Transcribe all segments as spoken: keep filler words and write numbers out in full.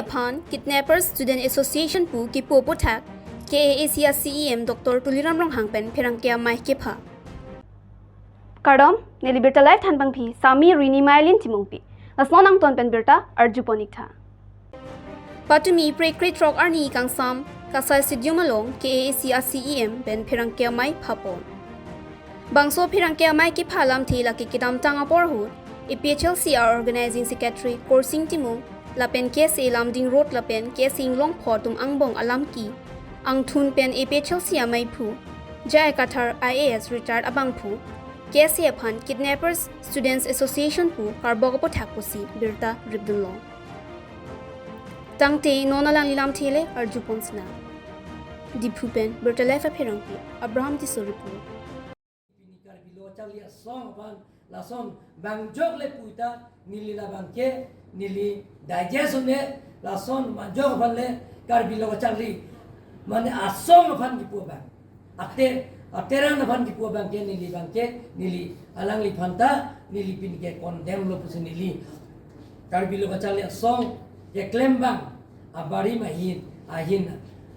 aphan Kidnappers Student Association pu kipu aputhak K A A C a C E M Doctor Tuliram Ronghang pen pherangke amei kepha. Kardom, neli birta live thanpangphi Sami Rini Mailin Timungpi. Lason angton pen birta arjupon iktha. Patumi phre krethrok arni kangsam Kasai Stadium along K A A C a C E M pen pherangke amei phapon. Bangso pherangke amei kepha alamthe lake kedamtang apor ahut A P H L C a Organizing Secretary Korsing Timung lapen K S A Lumding Road lapen K S A Inglongpho atum angbong alamki angthun pen A P H L C ameiphu J I Kathar I A S retired abangphu K S A aphan Kidnappers Students Association pu karbok aputhak pusi birta ripdunlong. Tangte non alangli lamthe le arjupon sinang. Diphu pen birta live apherangke Abraham Tisso report. Pini Karbi Lo Kacharli Asong aphan lason bang jokle puta neli labangke neli digest un-e, lason bang jok aphan le Karbi Lo Kacharli mane asong aphan kipu abang. Ate, ateran aphan kipu abangke neli bangke neli alangliphan ta neli pinike condemn lo pusi neli Karbi Lo Kacharli Asong keklem abang abarim ahin, ahin,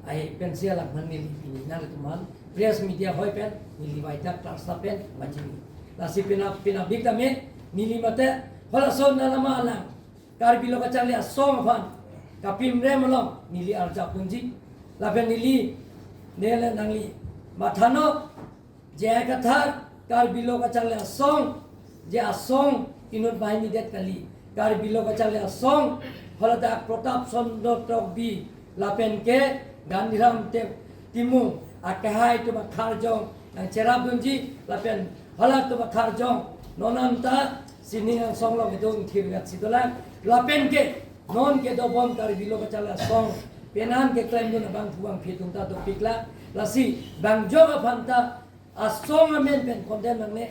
ahin pensi alangphan neli pini nangtum aphan press media hoi pen neli waida klarsa pen pachini. Lasi pina, pina bik tame neli mate halason alama alang Karbi Lo Kacharli Asong aphan kapimrem along neli arjap unji. Lapen neli nele nangli mathanok J I Kathar Karbi Lo Kacharli Asong, je asong inut banghini det kali. Karbi Lo Kacharli Asong, haladak Pratap Chandra Tokbi lapen ke Gandhiram Te-, Timung akehai atum akharjong nangcherap dunji, lapen hala atum akharjong non anta sining angsong along kedo thirgat si dolang, lapen ke non kedobom Karbi Lo Kacharli Asong penan keklem dun abangphu bangphi atum ta dopik la, lasi bang jok aphan ta asong amen pen condemn nangne,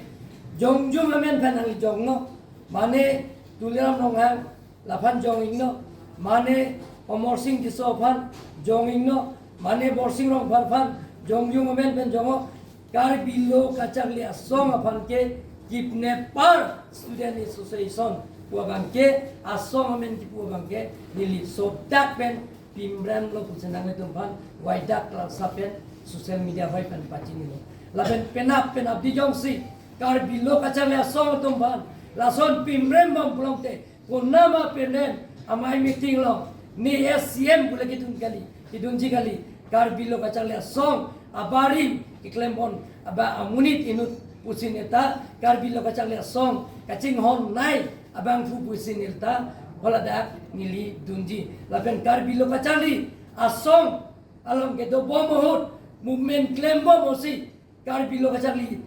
jongjung amen pen nangli jongno, mane Tuliram Ronghang laphan jong-iknon, mane Amarsing Tisso aphan jong-iknon, mane Borsing Rongphar aphan jongjung amen pen jongnon, Karbi Lo Kacharli Asong aphan ke Kidnapper Student Association pu abangke, asong amen kipu abangke neli sodak pen pimrem lo pusi nangtum aphan waida klarsa pen social media hoi pen pachinilo. Lapen penap penap di jongsi Karbi Lo Kacharli Asong atum aphan lason pimrem bom pulote, konama pimrem, amei meeting along ne S C M pule kedun kali, kedunji kali, Karbi Lo Kacharli Asong abarim keklem pon aba amonit inut pusi neta Karbi Lo Kacharli Asong kachinghon nei abangphu pusi neta haladak neli dunji. Lapen Karbi Lo Kacharli Asong along kedobom ahut movement klembom ahutsi Karbi Lo Kacharli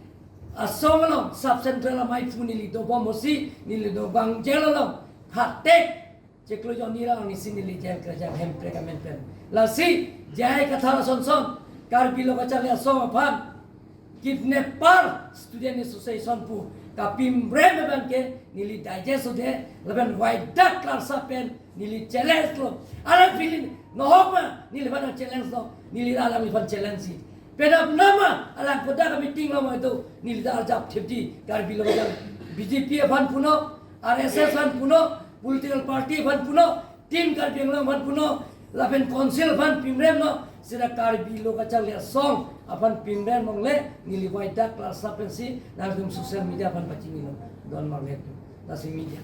Asong along sub central ameiphu neli dobom ahutsi neli dobang jail along khatek chiklo jonni ra nisi neli jail kerja Hemprek amen pen. Lasi J I Kathar asonson Karbi Lo Kacharli Asong aphan Kidnapper Student Association pu kapimrem abangke neli digest un-e, lapen waida klarsa pen neli challenge lo. Alang pini nohok ma neliphan challenge lo, neli alangliphan challenge si. Penap nama alang kodak meeting lo ma itu neli ta arjap thipji, Karbi Lo Kacharli B J P aphan punon, R S S aphan punon, political party aphan punon, Team Karbi Anglong aphan punon, lapen council aphan pimremnon, seta Karbi Lo Kacharli Asong aphan pimrem longle, neli waida klarsa pensi nangtum social media aphan pachinilo, don marle tu. Lasi media,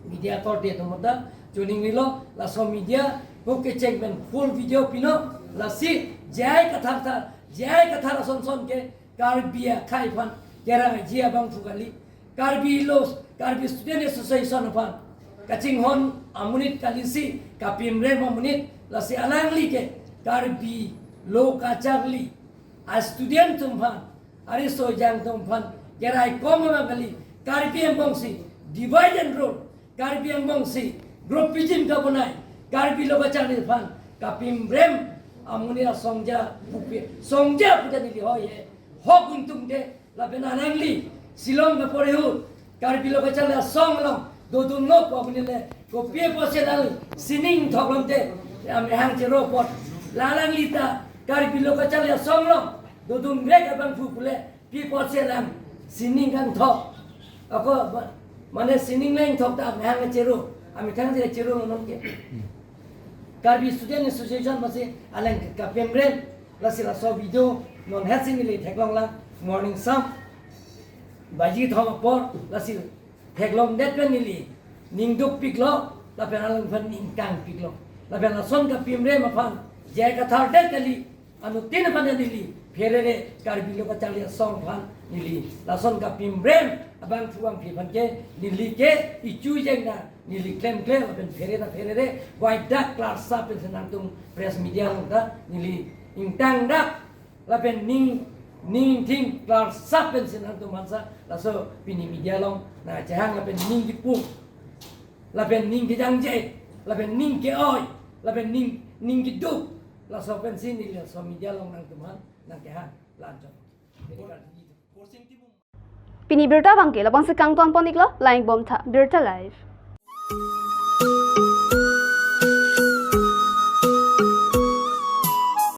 media korte atum ta choningrilo, laso media ko kecheng pen full video pinon, lasi J I Kathar ta, J I Kathar asonson ke Karbi akhei aphan kerangji abangphu kali, Karbi Lo, Karbi Student Association aphan kachinghon amonit kalisi kapimrem amonit, lasi alangli ke Karbi Lo Kacharli a student atum aphan, ariso ejang atum aphan keraikom abang kali, Karbi angbongsi divide and rule, Karbi angbongsi groupism kabonai, Karbi Lo Kacharli aphan kapimrem amonit asongja pupe, songja puja neli hoi he, hok untung de, lapen alangli Shillong kapore ahut Karbi Lo Kacharli Asong along dodunlo pu amonit le kopi apotsi alang sining thok lomte amehang chero apot, la alangli ta Karbi Lo Kacharli Asong along dodun rek abangphu pule pi apotsi alang sining kangthok. Ako ma-, mane sining le ingthok ta amehang chero, amethang je chero non ke. Karbi Student Association masi alangli kapimrem, lasi laso video non hetsi neli theklonglang, morning sam baji thom apor lasi theklongdet pen neli ning dukpiklo, lapen alangphan ning kangpiklo. Lapen lason kapimrem aphan J I Kathar det kali, anuttin aphan neli pherere, Karbi Lo Kacharli Asong aphan neli lason kapimrem abang thu abang phi aphan ke neli ke ichu jeng na neli klemklem lapen pherere pherere, waidak klarsap pensi nangtum press media along ta neli ingtangdak lapen ning, ning thing klarsap pensi nangtum aphansa laso pini media along nangchehang lapen ning kipu, lapen ning kejangje, lapen ning ke-oi, lapen ning, ning keduk, laso pensi neli laso media along nangtum aphan nangkehang lanchon. Pini birta abangke labangsi kangton pon-iklo, lang-ik bom tha, Birta Live.